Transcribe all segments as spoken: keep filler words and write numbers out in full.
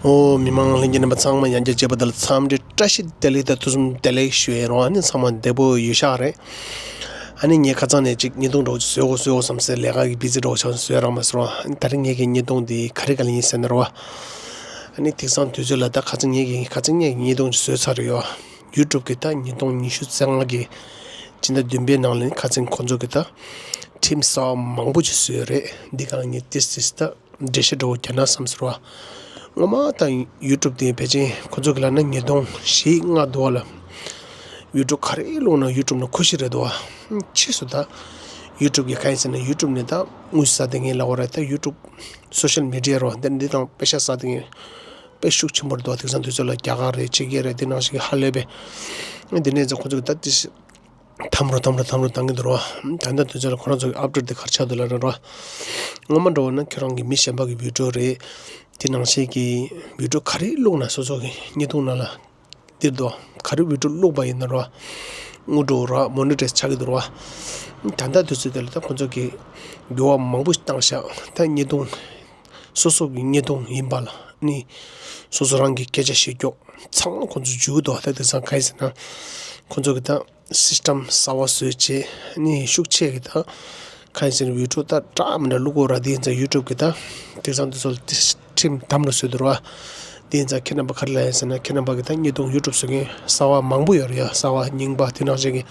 ཨོ། མི་མང་ལྷན་རྒྱས་རྣམ་པ་ཚང་མ་ཡང་བསྐྱར་མཇལ་བ་དང་འཚམས་འདྲི་བཀྲ་ཤིས་བདེ་ལེགས་དང་ཐུགས་བསམ་བདེ་ལེགས་ཞུ་ཡས་རོགས། ཨ་ནི་ཚང་མ་བདེ་པོ་ཡོད་ཤག་རེད། ཨ་ནི་ངས་ཁ་སང་ནས་ཅིག་བརྙན་ཐུང་འདྲ་བོ་ཅིག་བཟོ་དགོས་བཟོ་དགོས་བསམ་སའི་ལས་ཀ་གི་བི་ཛི་འདྲ་བོ་ཆགས་བཟོ་རག་མ་སོང་རོགས། ཨ་ནི་ད་རིང་ངས་ཀྱི་བརྙན་ཐུང་འདི་ག་རེ་ག་ལ་ཡིན་ཟེར་ན་རོགས། ཨ་ནི་དེང་སང་དུས་ཚོད་ལ་ད་ཁ་སང་ངས་ཀྱི་ཁ་སང་ངས་ཀྱི་བརྙན་ཐུང་ཅིག་བཟོས་ཚར་ཡོད། ཡུ་ཊུབ་ཀྱི་ད་ཉིས་སྟོང་ཉི་ཤུ་རྩ་ལྔ་གི་སྤྱི་ཟླ་བདུན་པའི་ནང་ལ་ནི་ཁ་སང་ཁོང་ཚོ་གི་ད་ཁྲིམས་གསར་བ་མང་པོ་ཅིག་བཟོས་ཡོད་རེད། འདི་ག་ལ་ངས་ཏིས་ཏིས་ད་འགྲེལ་བཤད་འདྲ་བོ་རྒྱག་ན་བསམ་ཟེར་བ། ངོ་མ་ད་ཡུ་ཊུབ་དེ་ཕལ་ཆེར་ཁོ་ཚོ་གི་ལབ་ན་ཉིས་སྟོང་བཞི་ལྔ་དུ་བ་ལ་བི་ཌི་ཡོ་ག་རེ་བླུགས་ན་ཡུ་ཊུབ་ནང་ཁུ་ཤི་རེད་དོ། ཕྱིས་སུ་ད་ཡུ་ཊུབ་གི་གང་ཡིན་ཟེར་ན་ཡུ་ཊུབ་ནས་ད་དངུལ་ཟ་བསྡད་མཁན་ལབ་དགོས་རེད། ད་ཡུ་ཊུབ་སོ་ཤལ་མི་ཌི་ཡ་རོ་འདི་འདི་དང་པེ་ཤ་ཟ་བསྡད་མཁན་དཔེ་ཤུགས་ཆེན་པོ་རེད་དོ། དེང་སང་དུས་ཚོད་ལ་རྒྱ་གར་རེད་ཕྱི་རྒྱལ་རེད་འདི་ནང་བཞིན་གྱི་ཧ་ལས་པའི་འདི་ནས་ཙང་ཁོ་ཚོ་གི་ད་ཏི་ཤི་དམ་རུ་དམ་རུ་དམ་རུ་བཏང་གི་འདུག་རོ། ད་ལྟ་དུས་ཚོད་ལ་ཁོ་རང་ཚོ་གི་ཨབ་ཌེཊ་དེ་ག་རེ་ཆགས་འདུག་ལབ་ན་རོ། སྔོན་མ་འདྲ་བོ་ན་ཁྱོད་རང་གི་མི་གཞན་པ་གི་བི་ཌི་ཡོ་རེད། དེ་ནང་བཞིན་གྱི་བི་ཌི་ཡོ་ག་རེ་བླུགས་ན་སོ་སོ་གི་བརྙན་ཐུང་ནང་ལ་འདིར་དོ་ག་རེ་བི་ཌི་ཡོ་བླུགས་པ་ཡིན་ན་རོ། དངུལ་འགྲོ་རོ་མོ་ནི་ཊའི་ཛི་ཆགས་ཀྱི་འདུག་རོ། ད་ལྟ་དུས་ཚོད་དེ་ལ་ད་ཁོ་ཚོ་གི་འགྱུར་བ་མང་པོ་བཏང་ཤག་ད་བརྙན་ཐུང་སོ་སོ་གི་བརྙན་ཐུང་ཡིན་པ་ལ་ནི་སོ་སོ་རང་གི་སྐད་ཆ་བཤད་རྒྱུ་ཚང་མ་ཁོ་ཚོ་འཇུས་འདུག་ད་དེང་སང་ག་ཡིན་ཟེར་ན་ཁོ་ཚོ་གི་ད་སིས་ཊམ་གསར་བ་བཟོས་བྱས་ནི་ཤུགས་ཆེ་གི་ད་ག་ཡིན་ཟེར་ན་བི་ཌི་ཡོ་ད་འདྲ་མི་འདྲ་བླུག་དགོས་ར། དེ་ཡིན་ཙང་ཡུ་ཊུབ་གི་ད་དེང་སང་དུས་ཚོད་ལ་ཁྲིམས་དམ་རུ་བཟོས་འདུག་ར། དེ་ཡིན་ཙང་ཁྱེད་རྣམ་པ་ག་རེ་ལབ་ཡིན་ཟེར་ན་ཁྱེད་རྣམ་པ་གི་ད་བརྙན་ཐུང་ཡུ་ཊུབ་བཟོ་མཁན་གསར་བ་མང་པོ་ཡོད་རེད་ཡ། གསར་བ་རྙིང་པ་དེ་ནང་བཞིན་གི་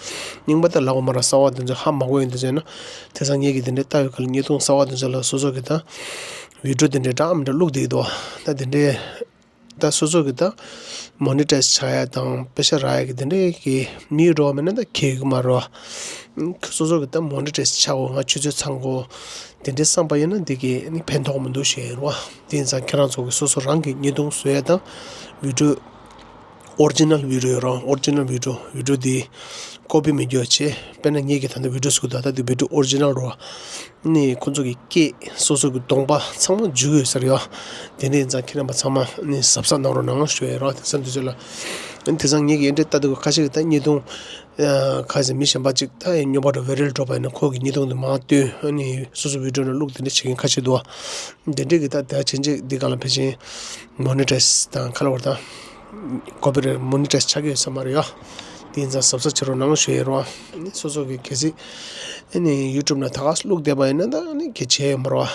རྙིང་པ་ད་ལབ་དགོས་མ་ར། གསར་བ་དེ་ཚོ་ཧ་མ་གོ་ཡིན་དུས་ཟེར་ན་དེང་སང་ངེད་ཀྱི་དེ་འདྲའི་ལྟ་བའི་སྐབས་ལ་བརྙན་ཐུང་གསར་བ་དེ་ཚོ་ལ་སོ་སོ་གི་ད་བི་ཌི་ཡོ་དེ་འདྲའི་འདྲ་མི་འདྲ་བླུག་བསྡད་ཀྱི་འདུག་ད་དེ་འདྲའི་ད་སོ་སོ་གི་ད་མོ་ནི་ཊའི་ཛི་ཆགས་ཡ་དང་པེ་ཤ་རག་ཡ་གི་དེ་འདྲའི་གི་མི་འགྲོ་བ་མེད་ན་ད་ཁེ་གི་མ་རོ། སོ་སོ་གི་ད་མོ་ནི་ཊའི་ཛི་ཆགས་དགོས། ང་ཆུ་ཚོད་ཚང་དགོས་དེ་འདྲའི་བསམ་པ་ཡིན་ན་འདི་གི་ནི་ཕན་ཐོགས་མི་འདུག་ཞེས་རོ། དེ་ཡིན་ཙང་ཁྱེད་རང་ཚོ་གི་སོ་སོ་རང་གི་བརྙན་ཐུང་བཟོ་ཡ་དང་བི་ཌི་ཡོ་ཨོ་རི་ཇི་ནལ་བི་ཌི་ཡོ་རང་ཨོ་རི་ཇི་ནལ་བི་ཌི་ཡོ་བི་ཌི་ཡོ་དེ་ཀོ་པི་མི་རྒྱག་བྱས། དཔེར་ན་ངེད་ཀྱི་ད་ལྟ་བི་ཌི་ཡོ་བཟོ་གི་འདུག་ད་དེ་བི་ཌི་ཡོ་ཨོ་རི་ཇི་ནལ་རོ། ནི་ཁོ་ཚོ་གི་སྐད་སོ་སོ་གི་གདོང་པ་ཚང་མ་འཇུ་གི་ཡོད་ས་རེད་ཡ། དེ་འདྲ་ཡིན་ཙང་ཁྱེད་རྣམ་པ་ཚང་མ་ནི་གཟབ་གཟབ་གནང་རོགས་གནང་ཞུ་ཡ་རོ། དེང་སང་དུས་ཚོད་ལ་དེང་སང་ངེད་ཀྱི་འདི་འདྲའི་ལྟ་འདུག་ཁ་ཤས་ཀྱི་ད་བརྙན་ཐུང་ཁ་ཤས་མི་གཞན་པ་ཅིག་ད་ཡ་སྨྱོན་པ་འདྲ་བའི་རིལ་འགྲོ་བ་ཡིན་ན་ཁོ་གི་བརྙན་ཐུང་དེ་མར་བཏོན་ནི་སོ་སོ་བི་ཌི་ཡོ་ནང་བླུགས་དེ་འདྲ་བྱེད་མཁན་ཁ་ཤས་འདུག་བ། དེ་འདྲའི་གི་ད་ད་ཕྱིན་ཆད་འདི་ག་ལ་ཕལ་ཆེར་མོ་ནི་ཊའི་ཛི་དང་ཁ་ལ་བར་དང་། ཀོ་པི་རའེ་ཊི་མོ་ནི་ཊའི་ཛི་ཆགས་ཀྱི་ཡོད་ས་མ་རེད་ཡ། དེ་ཡིན་ཙང་གཟབ་གཟབ་བྱེད་རོགས་གནང་ཞུ་ཡས་རོགས། ཨ་ནི་སོ་སོ་གི་གལ་སྲིད་ཨ་ནི་ཡུ་ཊུབ་ནང་ད་ག་སེ་བླུགས་བསྡད་པ་ཡིན་ན་ད་ཨ་ནི་གལ་ཆེ་ཡོད་མ་རེད་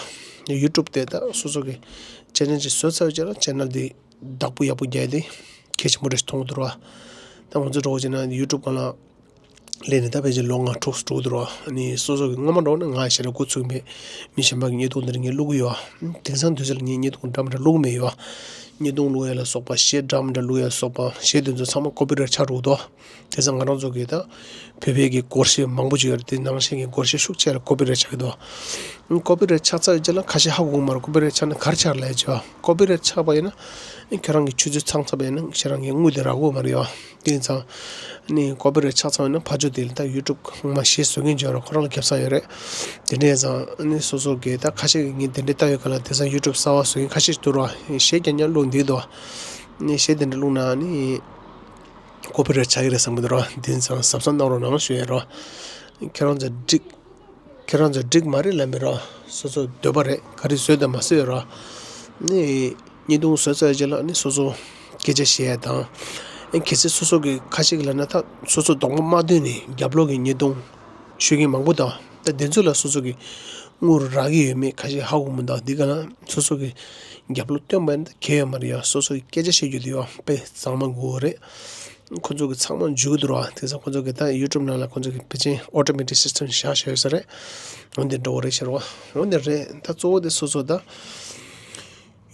བ། ཡུ་ཊུབ་དེ་ད་སོ་སོ་གི་ཅེ་ནལ་ཅིག་བཟོས་ཚར་བའི་རྗེས་ལ་ཅེ་ནལ་དེ་བདག་པོ་ཡག་པོ་རྒྱག་ཡས་དེ་གལ་ཆེན་པོ་རེད་མཐོང་གི་འདུག་ར། ད་ང་ཚོ་འདྲ་བོ་བྱས་ན་ཡུ་ཊུབ་སྒང་ལ་སླེབས་ནས་ད་ཕལ་ཆེར་ལོ་ལྔ་དྲུག་འགྲོ་གི་འདུག་ར། ཨ་ནི་སོ་སོ་གི་སྔོན་མ་འདྲ་བོ་ན་ང་ཞེ་དྲག་འགོ་ཚུགས་མེད། མི་གཞན་པ་གི་བརྙན་ཐུང་དེ་འདྲ་ངས་བླུག་གི་ཡོད། དེང་སང་དུས་ཚོད་ལ་ངས་བརྙན་ཐུང་འདྲ་མི་འདྲ་བླུག་མེད་ཡོད། བརྙན་ཐུང་བླུག་ཡ་ལ་སོགས་པ་གཞས་འདྲ་མི་འདྲ་བླུག་ཡ་ལ་སོགས་པ་གཞས་དེ་ཚོ་ཚང་མ་ཀོ་པི་རའེ་ཊི་ཆགས་འགྲོ་གི་འདུག་དེང་སང་ང་རང་ཚོ་གི་ད་བོད་པའི་གི་སྒོར་གཞས་མང་པོ་ཅིག་ཡོད་རེད། དེ་ནང་བཞིན་གི་སྒོར་གཞས་ཤུགས་ཆེ་ལ་ཀོ་པི་རའེ་ཊི་ཆགས་ཀྱི་འདུག་ཀོ་པི་རའེ་ཊི་ཆགས་ཚར་རྗེས་ལ་ཁ་ཤས་ཧ་གོ་གི་མ་རེད། ཀོ་པི་རའེ་ཊི་ཆགས་ན་ག་རེ་ཆགས་རེད་ལབ་ཡ་བྱས་པ། ཀོ་པི་རའེ་ཊི་ཆགས་པ་ཡིན་ན་ཁྱོད་རང་གི་ཆུ་ཚོད་ཚང་ཚར་བ་ཡིན་ན་ཁྱེད་རང་གི་དངུལ་དེ་རག་གི་མ་རེད་ཡ། དེ་ཡིན་ཙང་ནི་ཀོ་པི་རའེ་ཊི་ཆགས་ཚར་བ་ཡིན་ན་ཕར་ཕྱོགས་དེ་ལ་ད་ཡུ་ཊུབ་ངོ་མ་གཞས་བཟོ་མཁན་ཅིག་ཡོད་རེད། ཁོ་རང་ལ་རྒྱབ་ས་ཡོད་རེད། དེ་འདྲ་ཡིན་ཙང་ནི་སོ་སོ་གི་ད་ཁ་ཤས་ཀྱིས་ངས་དེ་འདྲ་ལྟ་ཡོད་ག་ལ། དེང་སང་ཡུ་ཊུབ་གསར་པ་བཟོ་མཁན་ཁ་ཤས་ཤིག་འདུག་ར། གཞས་རྐྱང་རྐྱང་བླུགས་འདི་འདུག་ནི་གཞས་དེ་འདྲ་བླུགས་ན་ནི་ཀོ་པི་རའེ་ཊི་ཆགས་ཀྱི་རེད་བསམ་གྱི་འདུག་ར། དེ་ཡིན་ཙང་གཟབ་གཟབ་གནང་རོགས་གནང་ཞུ་ཡས་ར། ཁྱེད་རང་ཚོ་འགྲིག་ཁྱེད་རང་ཚོ་འགྲིག་མ་རེད་ལབ་མི་ར། སོ་སོ་འདོད་པ་རེད། ག་རེ་བཟོས་དང་མ་བཟོས་ར། ནི་བརྙན་ཐུང་བཟོས་ཚར་རྗེས་ལ་ནི་སོ་སོ་སྐད་ཆ་བཤད་ཡ་དང་། ཨེ་གལ་སྲིད་སོ་སོ་གི་ཁ་ཤས་ཀྱི་ལབ་ན་ད་སོ་སོ་གདོང་པ་མ་སྟོན་ནས་རྒྱབ་ལོགས་ཀྱི་བརྙན་ཐུང་ཤོད་མཁན་མང་པོ་དང་། ད་དེ་ཚོ་ལ་སོ་སོ་གི་དངུལ་རག་གི་ཡོད་མེད་ཁ་ཤས་ཧ་གོ་མི་འདུག་འདི་ག་ལ་སོ་སོ་གི་རྒྱབ་ལོགས་སྟོན་པ་ཡིན་ན་ད་གལ་ཡོད་མ་རེད་ཡ། སོ་སོ་གི་སྐད་ཆ་བཤད་རྒྱུ་དེ་ཡ་དཔེ་གཙང་མ་དགོས་རེད། ཁོ་ཚོ་གི་ཚང་མ་འཇུ་གི་འདུག་ར། དེ་ཚོ་ཁོ་ཚོ་གི་ད་ཡུ་ཊུབ་ནང་ལ་ཁོ་ཚོ་གི་ཕལ་ཆེར་ཨོ་ཊོ་མེ་ཊིག་སིས་ཊམ་བཞག་བཞག་ཡོད་ས་རེད། འོན་ཏེ་འགྲོ་བ་རེད་ཤེས་རོགས། འོན་ཏེ་རེད། ད་གཙོ་བོ་དེ་སོ་སོ་ད་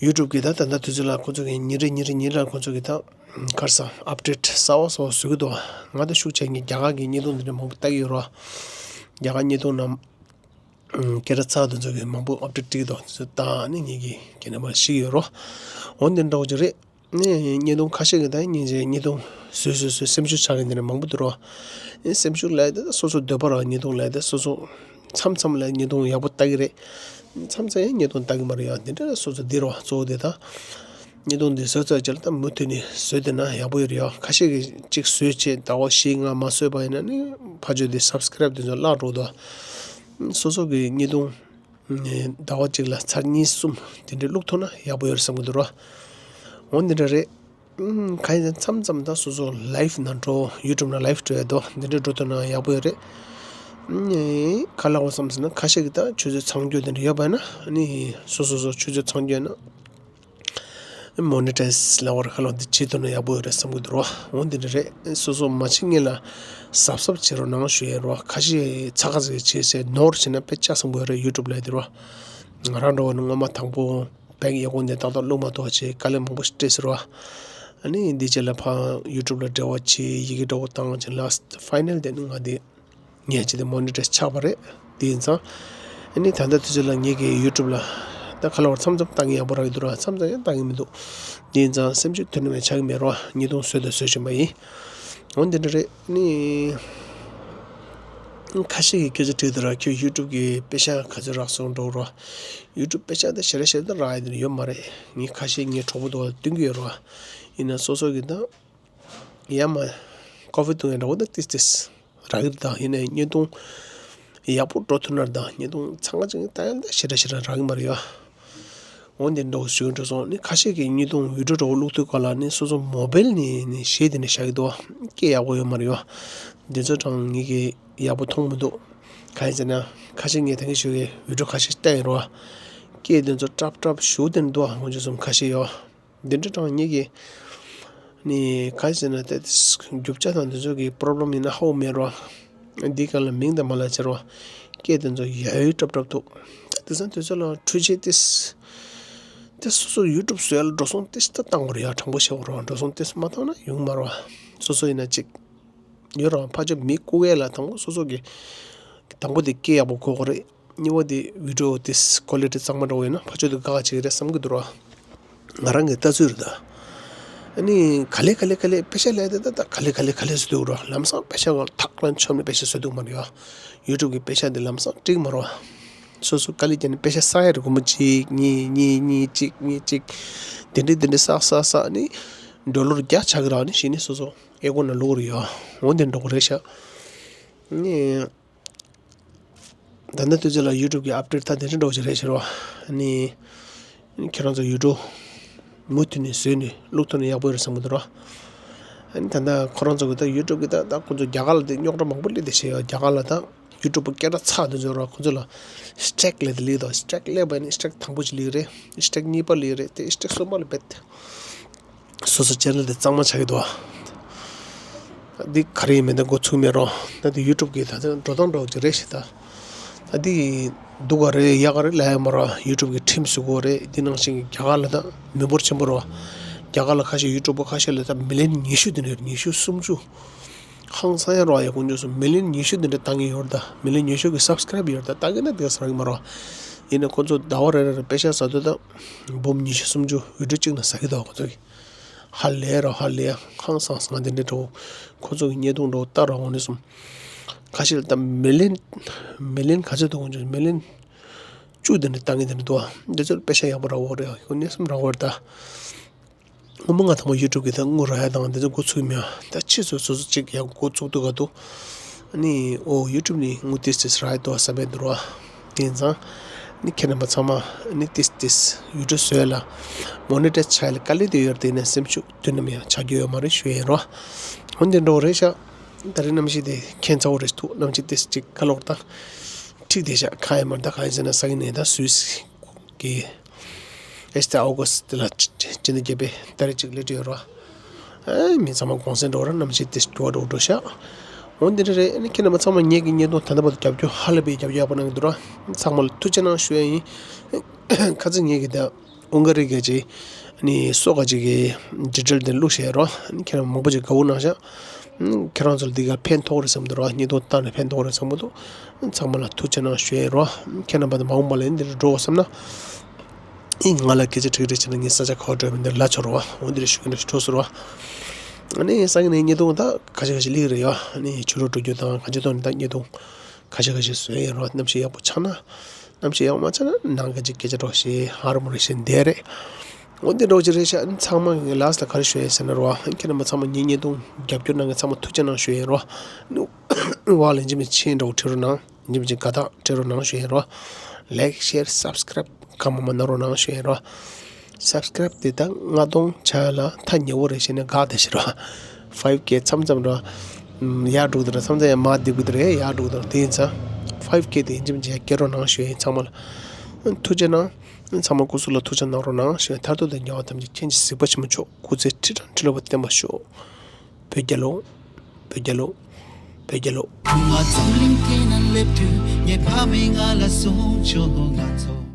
ཡུ་ཊུབ་གི་ད་ད་ལྟ་དུས་ཚོད་ལ་ཁོ་ཚོ་གི་ཉིན་རེ་ཉིན་རེ་ཉིན་རེ་ལ་ཁོ་ཚོ་གི་ད་ག་རེ་ཟ་ཨབ་ཌེཊ་གསར་པ་གསར་པ་བཟོ་གི་འདུག་ང་ད་ཤུགས་ཆེ་ངས་རྒྱ་གར་གི་བརྙན་ཐུང་འདི་འདྲ་མང་པོ་ལྟ་གི་ཡོད་ར། རྒྱ་གར་བརྙན་ཐུང་ནང་སྐད་གྲགས་ཚ་དེ་ཚོ་གི་མང་པོ་ཨབ་ཌེཊ་སྤྲད་ཀྱི་འདུག་དེ་ཚོ་ལྟ་ནས་ངེད་ཀྱི་ཁྱེད་རྣམ་པ་ཤེས་ཀྱི་ཡོད་རོ། འོན་ཏེ་འདྲ་བོ་ཅིག་རེད། ནས་བརྙན་ཐུང་ཁ་ཤས་ཀྱི་ད་སྙིང་རྗེ་བརྙན་ཐུང་བཟོས་བཟོས་བཟོས་སེམས་ཤུགས་ཆག་གི་འདི་འདྲ་མང་པོ་འདུག་རོ། ཨེ་སེམས་ཤུགས་ལས་དེ་སོ་སོ་འདོད་པ་ར་བརྙན་ཐུང་ལས་དེ་སོ་སོ་མཚམས་མཚམས་ལ་བརྙན་ཐུང་ཡག་པོ་ལྟ་གི་རེད། མཚམས་མཚམས་ཡང་བརྙན་ཐུང་ལྟ་གི་མ་རེད་ཡ། འདི་འདྲ་སོ་སོ་འདི་རོ་གཙོ་བོ་དེ་ད། བརྙན་ཐུང་འདི་བཟོས་ཚར་རྗེས་ལ་ད་མུ་མཐུད་ནས་བཟོས་བསྡད་ན་ཡག་པོ་ཡོད་རེད་ཡ། ཁ་ཤས་ཀྱིས་གཅིག་བཟོས་བྱས་ཟླ་བ་བཞི་ལྔ་མ་བཟོས་པ་ཡིན་ན་ནི་ཕར་ཕྱོགས་དེ་སབ་སི་ཀ་རེབ་དེ་ཚོ་བརླག་འགྲོ་འདུག་སོ་སོ་གི་བརྙན་ཐུང་ ཟླ་བ་གཅིག་ལ་ཚར་གཉིས་གསུམ་དེ་འདྲའི་བླུག་ཐུབ་ན་ཡག་པོ་ཡོད་རེད་བསམ་གྱི་འདུག་ར། འོ་འདི་འདྲ་རེད། ཨུམ། གང་ཡིན་ཟེར་ན་མཚམས་མཚམས་ད་སོ་སོ་ལའིབ་ནང་འགྲོ། ཡུ་ཊུབ་ནང་ལའིབ་འགྲོ་ཡ་དོ། འདི་འདྲ་འགྲོ་ཐུབ་ན་ཡག་པོ་ཡོད་རེད། ཨུམ། ག་ལ་འོ་བསམ་ཟེར་ན་ཁ་ཤས་ཀྱིས་ད་ཆུ་ཚོད་ཚང་རྒྱུ་དེ་འདྲ་ཡོད་པ་ན་ཨ་ནི་སོ་སོ་སོ་ཆུ་ཚོད་ཚང་རྒྱུ་ཡོད་ན། མོ་ནི་ཊའི་ཛི་ལབ་པ་རེད། ཁ་ལོ་འདི་བྱེད་ཐུབ་ན་ཡག་པོ་ཡོད་རེད་བསམ་གྱི་འདུག་རོ། འོ་འདི་འདྲ་རེད། སོ་སོ་མ་བྱེད་སྔོན་ལ་གཟབ་གཟབ་བྱེད་རོགས་གནང་ཞུ་ཡས་རོ། ཁ་ཤས་ཚ་ཁ་ཟིག་བྱེད་ཟེར་ནོར་བྱེད་ན་དཔེ་ཆ་བཟང་པོ་ཡོད་རེད། ཡུ་ཊུབ་ལ་ཡོད་དེ་རོ། ང་རང་འགྲོ་བ་ནི་སྔོན་མ་དང་པོ་བེག་ཡག་པོ་འདི་ཏག་ཏག་བླུགས་མ་ཐུབ་བྱས་དཀའ་ལས་མང་པོ་ཞིག་སྤྲད་ཟེར་རོ། ཨ་ནི་འདི་རྗེས་ལ་ཕར་ཡུ་ཊུབ་ལ་འབྲེལ་བ་བྱས། ཡི་གེ་འདྲ་པོ་བཏང་བྱས་ལ་སི་ཊི་ཕའི་ནལ་དེ་ནི་ང་འདི། ངས་ཅི་དེ་མོ་ནི་ཊའི་ཛི་ཆགས་པ་རེད། དེ་ཡིན་ཙང་། ཨ་ནི་ད་ལྟ་དུས་ཚོད་ལ་ངེད་ཀྱི་ཡུ་ཊུབ་ལ་ད་ཁ་ལོ་བར་མཚམས་མཚམས་བཏང་གི་ཡག་པོ་རག་གི་འདུག་ར། མཚམས་མཚམས་ཡང་བཏང་གི་མི་འདུག། དེ་ཡིན་ཙང་སེམས་ཤུགས་དོན་ནི་མེད་ཆགས་ཀྱི་མེད་རོ། ཉིས་སྟོང་བཟོས་དང་བཟོ་བཞིན་པ་ཡིན། འོ་འདི་འདྲ་རེད། ཨ་ནི་ཁ་ཤས་ཀྱིས་སྐད་ཆ་དྲིས་འདུག་ར། ཁྱོད་ཡུ་ཊུབ་ཀྱི་པེ་ཤག་ག་ཚོད་རག་སོང་འགྲོ་རོ། ཡུ་ཊུབ་པེ་ཤག་ད་ཞེ་དྲག་ཞེ་དྲག་རག་ཡ་དེ་ཡོད་མ་རེད། ངས་ཁ་ཤས་ངའི་གྲོགས་པོ་དུ་བ་སྟོན་གྱི་ཡོད་རོ། ཡིན་ན་སོ་སོ་གི་ད། ཡ་མ། ཀོ་ཕི་བཏུང་ཡ་འདྲ་པོ་ད་ཏིས་ཏིས་རག་གི་འདུག། ད་ཡིན་ནའི་བརྙན་ཐུང་ཡག་པོ་འགྲོ་ཐུབ་ན་ད་བརྙན་ཐུང་ཚང་མ་ཅིག་ད་ཡང་ད་ཞེ་དྲག་ཞེ་དྲག་རག་གི་མ་རེད་ཡ། འོ་འདི་འདྲ་པོ་ཞུ་གི་འགྲོ་སོང་། ནི་ཁ་ཤས་ཀྱིས་བརྙན་ཐུང་བི་ཌི་ཡོ་འདྲ་པོ་བླུག་དུས་སྐབས་ལ་ནི་སོ་སོ་མོ་བེལ་ནས་ནི་གཞས་དེ་འདྲ་བཞག་གི་འདུག། སྐད་ཡག་པོ་ཡོད་མ་རེད་ཡ། འདི་ཚོ་གྲངས་ངེད་ཀྱིས་ཡག་པོ་མཐོང་མི་འདུག། གང་ཡིན་ཟེར་ན་ཁ་ཤས་ངས་ད་གིན་ཞུ་གི་བི་ཌི་ཡོ་ཁ་ཤས་བལྟས་ཡིན་རོ། སྐད་དེ་ཚོ་ཀྲབ་ཀྲབ་ཞུ་དེ་འདྲ་འདུག། ཨ་ཁོང་ཚོ་གསུམ་ཁ་ཤས་ཡོད། འདི་འདྲ་དྲང་ངེད་ཀྱི་ནི་ག་རེ་ཟེར་ན་དེ་རྒྱུ་ཆ་དང་འདི་ཚོ་གི་པོ་རོབ་ལེམ་ཡིན་ན་ཧ་གོ་མེད་རོ། འདི་གང་ལ་མིང་དང་མ་ལ་ཆེ་རོ། སྐད་དེ་ཚོ་ཡ་ཡོད་ཀྲབ་ཀྲབ་འདུག། ད་དེང་སང་དུས་ཚོད་ལ་འཕྲུལ་ཆས་ཏིས་དེ་སོ་སོ་ཡུ་ཊུབ་བཟོ་ཡ་ལ་འགྲོ་སོང་ཏིས་ད་བཏང་དགོས་རེད་ཡ། དྲང་པོ་བཤད་དགོས་རོ། འགྲོ་སོང་ཏིས་མ་བཏང་ན་ཡོང་མ་རོ། སོ་སོ་ཡིན་ན་གཅིག་ཡོད་རང་ཕར་ཕྱོགས་མི་བཀུག་ཡས་ལ་དང་པོ་སོ་སོ་གི་དང་པོ་དེ་སྐད་ཡག་པོ་གོ་དགོས་རེད། གཉིས་པ་དེ་བི་ཌི་ཡོ་དེ་ཀོ་ལི་ཊི་གཙང་མ་འདྲ་པོ་ཡོད་ན་ཕར་ཕྱོགས་དེ་དགའ་བྱེད་ཀྱི་རེད་བསམ་གྱི་འདུག་ར། ང་རང་གི་ལྟ་ཚུལ་རེད་ད། ཨ་ནི་ག་ལེ་ག་ལེ་ག་ལེ་པེ་ཤ་ལས་དེ་ད་ད་ག་ལེ་ག་ལེ་ག་ལེ་ཟེར་འདུག་ར། ལམ་སང་པེ་ཤ་གང་ཐག་ལ་མཆོད་ནས་པེ་ཤ་བཟོ་འདུག་མ་རེད་ཡ། ཡུ་ཊུབ་གི་པེ་ཤ་དེ་ལམ་སང་འགྲིག་མ་རེད་བ། སོ་སོ་དཀའ་ལས་བརྒྱབ་ནས་པེ་ཤ་བསགས་ཡ་རེད། སྒོར་མོ་གཅིག་གཉིས་གཉིས་གཉིས་གཅིག་གཉིས་གཅིག་དེ་འདྲས་དེ་འདྲས་བསགས་བསགས་བསགས་ནི་ཌོ་ལར་བརྒྱ་ཆགས་ཀྱི་རག་ནི་གཞི་ནས་སོ་སོ་ཨེ་ཀོ་ནང་བླུག་རེད་ཡ། འོ་དེ་འགྲོ་གི་རེད་ཤག། ནི། ད་ལྟ་དུས་ཚོད་ལ་ཡུ་ཊུབ་ཀྱི་ཨབ་ཌེཊ་ད་དེ་འདྲ་འགྲོ་གི་རེད་ཟེར་བ། ནི། ཁྱེད་རང་ཚོ་ཡུ་ཊུབ་མུ་མཐུད་ནས་བཟོས་ནས་བླུག་ཐུབ་ན་ཡག་པོ་རེད་བསམ་གྱི་འདུག་ར། ཨ་ནི་ད་ལྟ་ཁོ་རང་ཚོ་གི་ད་ཡུ་ཊུབ་ཀྱི་ད་ད་ཁོ་ཚོ་རྒྱ་གར་ལ་དེ་རྙོག་དྲ་མང་པོ་སླེབས་བསྡད་བྱས་ཡོད། རྒྱ་གར་ལ་ད་ཡུ་ཊུབ་པ་སྐད་གྲགས་ཚ་དེ་ཚོ་ར་ཁོ་ཚོ་ལ་སི་ཊི་རའིཀ་སླེབས་དེ་སླེབས་དང་། སི་ཊི་རའིཀ་སླེབས་པ་ནི་སི་ཊི་རའིཀ་དང་པོ་ཅིག་སླེབས་རེད། སི་ཊི་རའིཀ་གཉིས་པ་སླེབས་རེད། དེ་སི་ཊི་རའིཀ་གསུམ་པ་ལ་རྦད་དེ། སོ་སོ་ཅེ་ནལ་དེ་གཙང་མ་ཆགས་ཀྱི་འདུག་ཨ། འདི་ག་རེ་ཡིན་མིན་ད་འགོ་ཚུགས་མེད་རོ། ད་འདི་ཡུ་ཊུབ་གི་ད་ལྟ་འགྲོ་སྟངས་འདྲ་བོ་ཅིག་རེད་ཤག་ད། ད་འདི་སྡུག་ག་རེད་ཡག་ག་རེད་ལབ་ཡ་མ་རོ། ཡུ་ཊུབ་གི་ཁྲིམས་བཟོ་དགོས་རེད། འདི་ནང་བཞིན་གྱི་རྒྱ་གར་ལ་ད་མི་འབོར་ཆེན་པོ་རོ། རྒྱ་གར་ལ་ཁ་ཤས་ཡུ་ཊུབ་པ་ཁ་ཤས་ལ་ད་མི་ལི་ཡོན་ཉི་ཤུ་དེ་འདྲ་ཡོད། ཉི་ཤུ་སུམ་ཅུ། ཧང་སང་ཡ་རོ། ཡ་ཁོང་ཚོས་མི་ལི་ཡོན་ཉི་ཤུ་དེ་འདྲ་བཏང་གི་ཡོད་རེད་ད། མི་ལི་ཡོན་ཉི་ཤུ་གི་སབ་སི་ཀ་རའིབ་ཡོད་རེད་ད། བཏང་གི་ན་དེ་ག་ས་རག་གི་མ་རོ། ཡིན་ན་ཁོང་ཚོ་ཟླ་བ་རེ་རེ་རེ་པེ་ཤ་ཟ་དུས་ད་འབུམ་ཉི་ཤུ་སུམ་ཅུ་བི་ཌི་ཡོ་གཅིག་ནང་ཟ་གི་འདུག་ཁོང་ཚོ་གི། ཧ་ལས་རོ་ཧ་ལས། ཧང་སང་སང་དེ་འདྲ་འགྲོ། ཁོ་ཚོ་གི་བརྙན་ཐུང་འགྲོ་ལྟ་རོགས་འོང་ནས་སོང་། ཁ་ཤས་ལ་ད་མི་ལི་ཡོན། མི་ལི་ཡོན་ག་ཚོད་འདུག་ཁོང་ཚོ་མི་ལི་ཡོན་བཅུ་དེ་འདྲ་བཏང་གི་དེ་འདྲ་འདུག་ཨ། འདི་ཚོ་ལ་པེ་ཤ་ཡག་པོ་རག་གི་རེད། ཁོ་གནས་སེམས་རག་གི་རེད་ད། སྔོན་མ་ང་དང་པོ་ཡུ་ཊུབ་གི་ད་དངུལ་རག་ཡ་དང་དེ་ཚོ་འགོ་ཚུགས་མེད་ཨ། ད་ཕྱིས་སུ་སོ་སོ་གཅིག་ཡག་འགོ་ཚུགས་འདུག་ག་འདུག། ཨ་ནི་ཨོ་ཡུ་ཊུབ་ནས་དངུལ་ཏིས་ཏིས་རག་ཡ་འདུག་ཨ་བསམ་པའི་འདུག་ར། དེ་ཡིན་ཙང་ནི་ཁྱེད་རྣམ་པ་ཚང་མ་ནི་ཏིས་ཏིས་ཡུ་ཊུབ་བཟོ་ཡ་ལ་མོ་ནི་ཊའི་ཛི་ཆགས་ཡ་ལ་དཀའ་ལས་དེ་ཡོད་རེད། དེ་ནས་སེམས་ཤུགས་དུས་ནམ་ཡང་ཆག་རྒྱུ་ཡོད་མ་རེད་ཞུ་ཡ་ཡིན་རོ། འོན་ཏེ་འགྲོ་རེད་ཤག། ད་རེས་གནམ་གཤིས་དེ་ཁྱད་མཚར་པོ་རེད་འདུག། གནམ་གཤིས་ཏིས་ཅིག་ཁ་ལོག་ད་འཁྲིག་བསྡད་ཤག། གང་ཡིན་མ་རེད་ད། གང་ཡིན་ཟེར་ན་སང་ཉིན་ནས་ད་སུད་སི་གི་ཨེ་སི་ཏི་ཨོ་གྷ་སི་ཏི་ལ་སྤྱི་ཟླ་བརྒྱད་པའི་ཏ་རིག་གཅིག་སླེབས་ཀྱི་ཡོད་རེད་བ། ཨེ་མི་ཚང་མ་གུང་སེང་འགྲོ་ར། གནམ་གཤིས་དེ་འགྱུར་བ་འགྲོ་འགྲོ་ཤག། འོ་འདི་འདྲ་རེད། ཨ་ནི་ཁྱེད་རྣམ་པ་ཚང་མ་ངེད་ཀྱི་བརྙན་ཐུང་ད་ལྟ་བར་དུ་རྒྱབ་སྐྱོར་ཧ་ལས་པའི་རྒྱབ་སྐྱོར་ཡག་པོ་གནང་གི་འདུག་ར། ཚང་མ་ལ་ཐུགས་རྗེ་གནང་ཞུ་ཡ་ཡིན། ཁ་སང་ངེད་ཀྱི་ད་ཨུན་ག་རི་གི་ཅིག་ཨ་ནི་སོ་ག་ཅིག་གི་ཌི་ཊེལ་དེ་བླུགས་བཞག་ར། ཨ་ནི་ཁྱེད་རྣམ་པ་མང་པོ་ཅིག་དགའ་པོ་གནང་ཤག། ཁྱེད་རང་ཚོ་ལ་འདི་ག་ཕན་ཐོགས་རེད་བསམ་འདུག་ར། བརྙན་ཐུང་བལྟས་ནས་ཕན་ཐོགས་རེད་བསམ་གྱི་འདུག། ཚང་མ་ལ་ཐུགས་རྗེ་གནང་ཞུ་ཡ་ཡིན་རོ། ཁྱེད་རྣམ་པ་དང་མ་འོངས་པ་ལ་འདིར་འགྲོ་བསམ་ན། ཨི་ང་ལ་སྐད་ཆ་དྲི་གི་རེད་བྱས་ན་ངས་ས་ཆ་ག་པར་འགྲོ་ཡ་མིན་འདིར་ལབ་ཆོག་རོ། འོ་འདིར་ཞུ་གི་འདྲ་ཞིག་འགྲོ་ཟེར་རོ། ཨ་ནི་སང་ཉིན་ནས་བརྙན་ཐུང་ད་ཁ་ཤས་ཁ་ཤས་སླེབས་ཀྱི་རེད་ཡ། ཨ་ནི་ཕྱི་རུ་འགྲོ་རྒྱུ་དང་གང་ཅི་ཐོག་ནས་ད་བརྙན་ཐུང་ཁ་ཤས་ཁ་ཤས་བཟོས་ཡིན་རོ། གནམ་གཤིས་ཡག་པོ་ཆགས་ན། གནམ་གཤིས་ཡག་པོ་མ་ཆགས་ན་ནང་གི་ཅིག་སྐད་ཆ་འདྲ་བོ་བཤད། ཧ་རུ་མུ་རུ་བཤད་བསྡད་རེད། འོ་འདི་འདྲ་བོ་ཅིག་རེད་ཤག། ཨ་ནི་ཚང་མ་ངས་ལཱསི་ལ་ག་རེ་ཞུ་ཡ་ཡིན་ཟེར་ན་རོ། ཁྱེད་རྣམ་པ་ཚང་མ་ངའི་བརྙན་ཐུང་རྒྱབ་སྐྱོར་གནང་མཁན་ཚང་མ་ཐུགས་རྗེ་གནང་ཞུ་ཡ་ཡིན་རོ། ཨ་ནི་བ་ལན་ཅི་མི་ཆེན་འདྲ་བོ་བྲིས་རོགས་གནང་། ཉིན་གཅིག་དགའ་རྟགས་སྤྲད་རོགས་གནང་ཞུ་ཡིན་རོ། ལའིཀ་ཤེར་སབ་སི་ཀ་རབ་གང་མང་མང་གནང་རོགས་གནང་ཞུ་ཡིན་རོ། སབ་སི་ཀ་རབ་དེ་ད་ལྔ་སྟོང་ཆགས་ཡ་ལ་ཐག་ཉེ་བོ་རེད་ཤེས་ནས་དགའ་བསྡད་ཤི་རོ། ཕའིབ་ཀེ་མཚམས་མཚམས་རོ། ཡར་འགྲོ་གི་འདུག་ར། མཚམས་མཚམས་ཡར་མར་འདེད་གི་འདུག་རེད། ཡར་འགྲོ་གི་འདུག་ར། དེ་ཡིན་ཙང་ཕའིབ་ཀེ་དེ་ཡིན་གཅིག་མིན་གཅིག་ཡར་སྐྱེལ་རོགས་གནང་ཞུ་ཡིན་ཚང་མ་ལ། ཐུགས་རྗེ་གནང་། ཚང་མ་སྐུ་གཟུགས་ལ་ཐུགས་ཆ་གནང་རོགས་གནང་ཞུ་ཡིན། མཐར་ཐུག་ཏུ་ཉེ་བ་ཐམས་ཅད་མཁྱེན་ཅིང་གཟིགས་པ་ཆེན་པོ་མཆོག་སྐུ་ཚེ་ཁྲི་ཕྲག་ཁྲི་ལོ་བརྟན་པར་ཤོག་བོད་རྒྱལ་ལོ། བོད་རྒྱལ་ལོ། བོད་རྒྱལ་ལོ། ང་འཛམ་གླིང་སྟེང་ན་སླེབས་དུས་ངའི་ཕ་མས་ང་ལ་གསུངས་བྱུང་། ང་ཚོ་